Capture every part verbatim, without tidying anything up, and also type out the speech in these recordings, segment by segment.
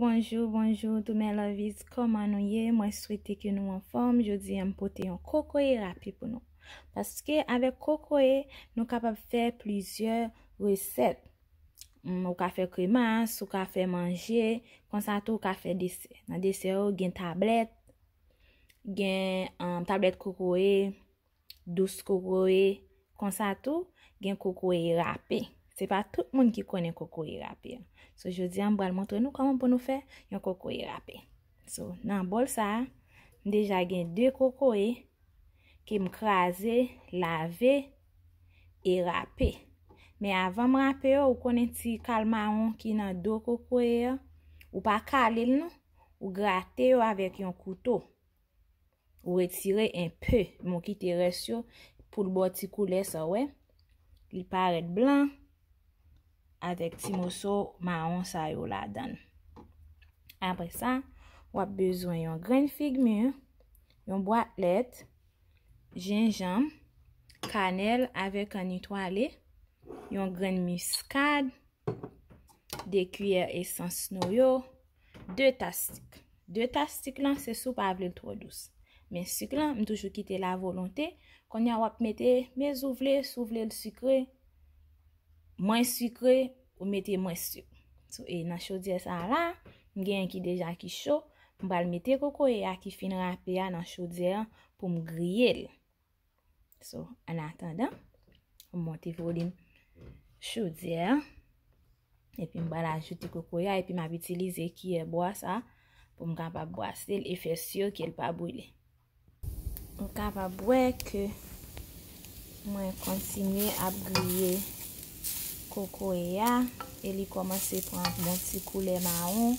Bonjou, bonjou, tou mes lovies, kòman nou ye? Mwen swete ke nou anfòm. Jodi a, m pote yon kokoye rape pou nou. Paske avèk kokoye, nou kapab fè plizyè resèt. Mm, ou ka fè kremas, ou ka fè manje, konsa tou ou ka fè desè. Nan desè yo, gen tablèt, gen, um, tablèt kokoye, dous kokoye, konsa tou, gen kokoye rape. Se pa tout moun ki konnen kokoye rape an. So, jodi a, m pral montre nou kòman pou nou fè yon kokoye rape. So, nan bòl sa a, m deja gen de kokoye ke m kraze, lave, e rape. Men avan m rape yo, ou konnen ti kal mawon ki nan do kokoye a, ou pa kale l non, ou grate yo avèk yon kouto. Ou retire enpe, men w kite rès yo pou l ba w ti koulè sa w wè. Li parèt blan avèk ti moso mawon sa yo ladan l. Apre sa, w ap bezwen yon grenn fig mi, yon bwat lèt, jenjanm, kanèl avèk anni twale, yon grenn miskad, de kiyè esans noyo, de tas sik. De tas sik lan, se si w pa vle l twò dous. Men sik lan, m toujou kite l a volonte. Kounye a, w ap mete, men si w vle, si w vle l sikre, mwens sikre, ou mete mwens sik. So, e nan chodyè sa a la, m genyen ki deja ki cho, m pral mete kokoye a ki fin rape a nan chodyè a pou m griye l. So, an atandan, m monte volim chodyè a, epi m pral ajoute kokoye a, epi m ap itilize kiyè bwa sa pou m kapab bwase l e fè si ke l pa brile. Ou kapab wè ke mwen kontinye ap griye kokoye a e li kòmanse pran bon ti koulè mawon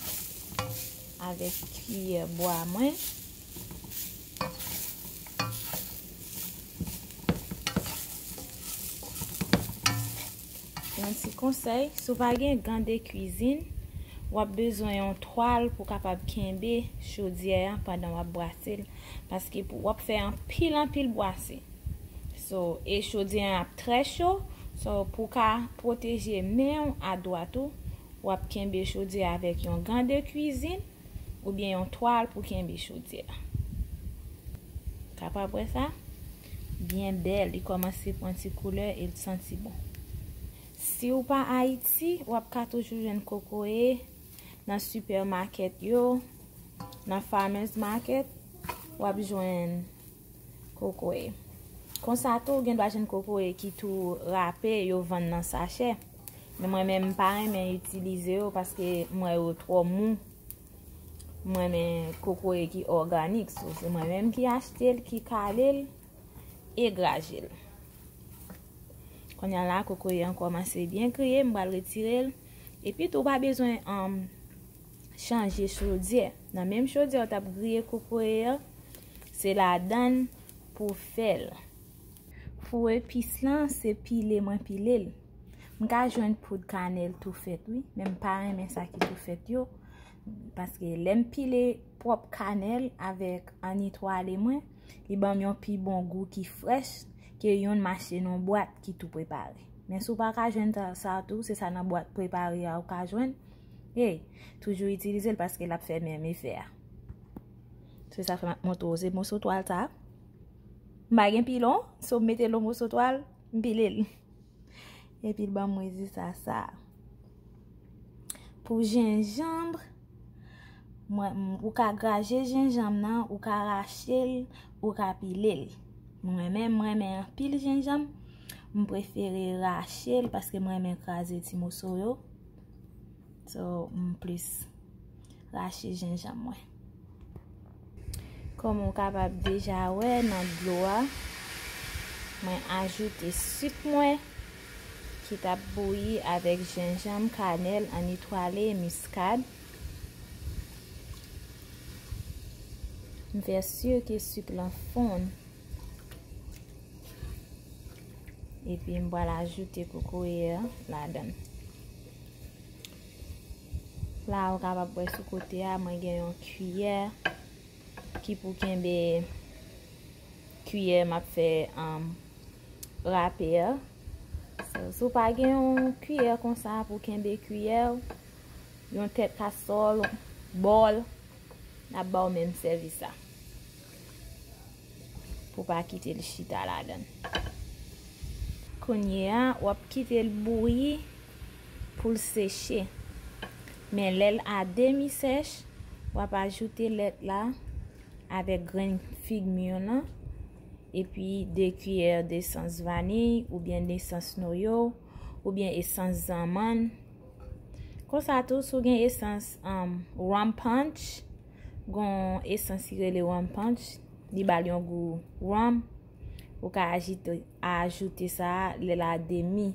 avèk kiyè bwa mwen. Yon ti konsèy, si w pa gen gan de kwizin, w ap bezwen yon twal pou kapab kenbe chodyè a pandan w ap bwase l, paske pou, w ap fè anpil, anpil bwase. So, e chodyè a ap trè cho, so, pou w ka pwoteje men w a dwat ou, w ap kenbe chodyè a avèk yon gan de kwizin, oubyen yon twal pou kenbe chodyè a. Kapab wè sa? Byen bèl, li kòmanse pran ti koulè e l santi bon. Si w pa Ayiti, w ap ka toujou jwenn kokoye nan sipèmakèt yo, nan farmers market, w ap jwenn kokoye. Konsa tou, ou gen dwa jwenn kokoye ki tou rape, yo vann nan sachè. Men mwen menm, m pa renmen itilize yo paske m wè yo twò mou. M renmen kokoye ki òganik, so se mwen menm ki achte l, ki kale l e graje l. Kounye a la, kokoye an kòmanse byen griye, m pral retire l. Epi tou, ou pa bezwen, um, chanje chodyè. Nan menm chodyè ou t ap griye kokoye an, se ladan l pou w fè l. Pou epis lan, se pile mwen pile l. M ka jwenn poud kanèl tou fèt, wi, men m pa renmen sa ki tou fèt yo, paske lè m pile pwòp kanèl avèk anni twale mwen, li ban m yon pi bon gou ki frèch ke yonn m achte nan bwat ki tou prepare. Men si w pa ka jwenn sa, sa tou, se sa nan bwat prepare a ou ka jwenn. Hey, toujou itilize l paske l ap fè menm efè a. Se sa fè m ap montre w, se moso twal sa. M pa gen pilon, so m mete l nan moso twal, m pile l. Epi l ban m rezilta sa. Pou jenjanm, mwen, m, ou ka graje jenjanm nan, ou ka rache l, ou ka pile l. Mwen menm, mwen renmen anpil jenjanm, m prefere rache l paske mwen renmen kraze ti moso yo. So, m plis rache jenjanm mwen. Kòm ou kapab deja wè nan dlo a, mwen ajoute sik mwen ki t ap bouyi avèk jenjanm, kanèl, anni twale, miskad. M fè si ke sik lan fonn. Epi m pral ajoute kokoye a ladan l. La, ou kapab wè sou kote a, mwen gen yon kiyè ki pou kenbe kiyè m ap fè, um, rape a. So, si w pa gen yon kiyè konsa pou kenbe kiyè w, yon tèt kasòl, bòl, n ap ba w menm sèvis la. Pou pa kite l chita ladan l. Kounye a, w ap kite l bouyi pou l seche. Men lè l a demi sèch, w ap ajoute lèt la avèk grenn fig mir lan, epi de kiyè esans vaniy oubyen esans noyo oubyen esans zanmann. Konsa tou, si w gen esans, um, rum punch, gon esans ki rele rum punch, li ba l yon gou rum. Ou ka ajite, ajoute sa a lè l a demi.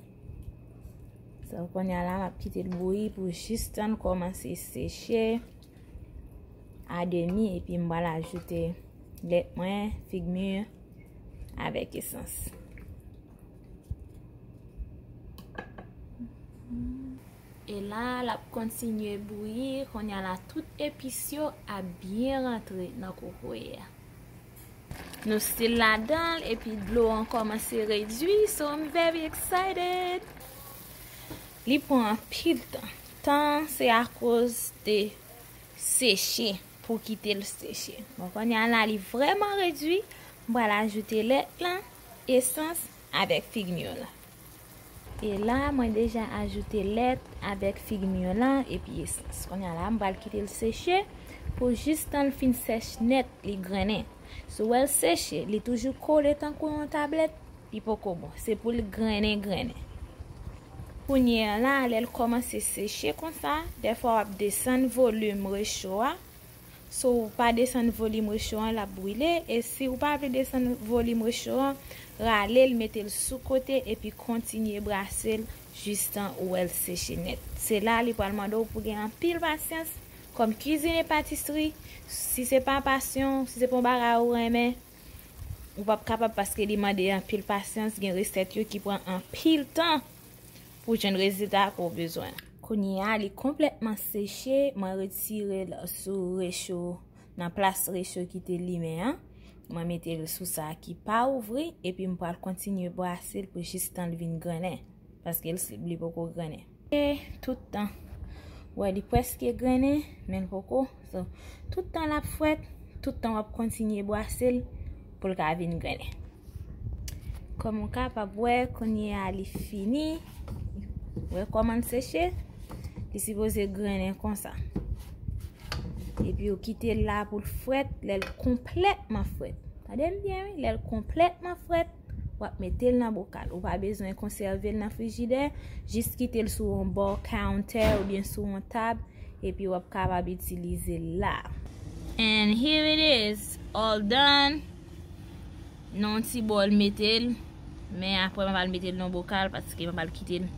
So, kounye a la, m ap kite l bouyi pou jis tan l kòmanse seche a demi, epi m pral ajoute lèt mwen, fig mir, avèk esans. E la, l ap kontinye bouyi. Kounye a la, tout epis yo ap byen rantre nan kokoye a. Nou still ladan l, epi dlo an kòmanse redui, so I'm very excited. Li pran anpil tan. Tan se akoz de seche, pou kite l seche. Bon, kounye a la, li vrèman redui. M pral ajoute lèt lan, esans, avèk fig mir lan. E la, mwen deja ajoute lèt avèk fig mir lan epi esans. Kounye a la, m pral kite l seche pou jis tan l fin sèch nèt, li grennen. Si w wè l seche, li toujou kole tankou yon tablèt, li poko bon. Se pou l grennen, grennen. Kounye a la, lè l kòmanse seche konsa, dèfwa w ap desann volim recho a. Si w pa desann volim recho an, l ap brile. E si w pa vle desann volim recho an, rale l, mete l sou kote, epi kontinye brase l jis tan ou wè l seche nèt. Se la li pral mande w pou gen anpil pasyans. Kòm kwizine patisri, si se pa pasyon, si se pa yon bagay ou renmen, ou p ap kapab paske li mande anpil pasyans. Gen resèt yo ki pran anpil tan pou jwenn rezilta ke w bezwen. Kounye a, li konplètman seche, mwen retire l sou recho, nan plas recho ki te limen an. Mwen mete l sou sa ki pa ouvri, epi m pral kontinye brase l pou jis tan l vin grennen, paske l, li poko grennen. E tout tan, wè, li prèske grennen, men l poko. So, tout tan l ap frèt, tout tan w ap kontinye brase l pou l ka vin grennen. Kòm ou kapab wè, kounye a li fini. Wè kòman l seche? Li sipoze grennen konsa. Epi ou kite l la pou l frèt, lè l konplètman frèt. Tande m byen, wi, lè l konplètman frèt, w ap mete l nan bokal. Ou pa bezwen konsève l nan frijidè, jis kite l sou yon bò counter oubyen sou yon tab, epi w ap kapab itilize l la. And here it is, all done. Nan yon ti bòl mete l, men apre m pral mete l nan bokal paske m pral kite l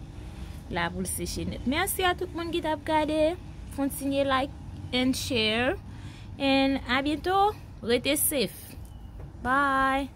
la pou l seche nèt. Mèsi a tout moun ki t ap gade. Kontinye like and share. And a byento. Rete safe. Bye.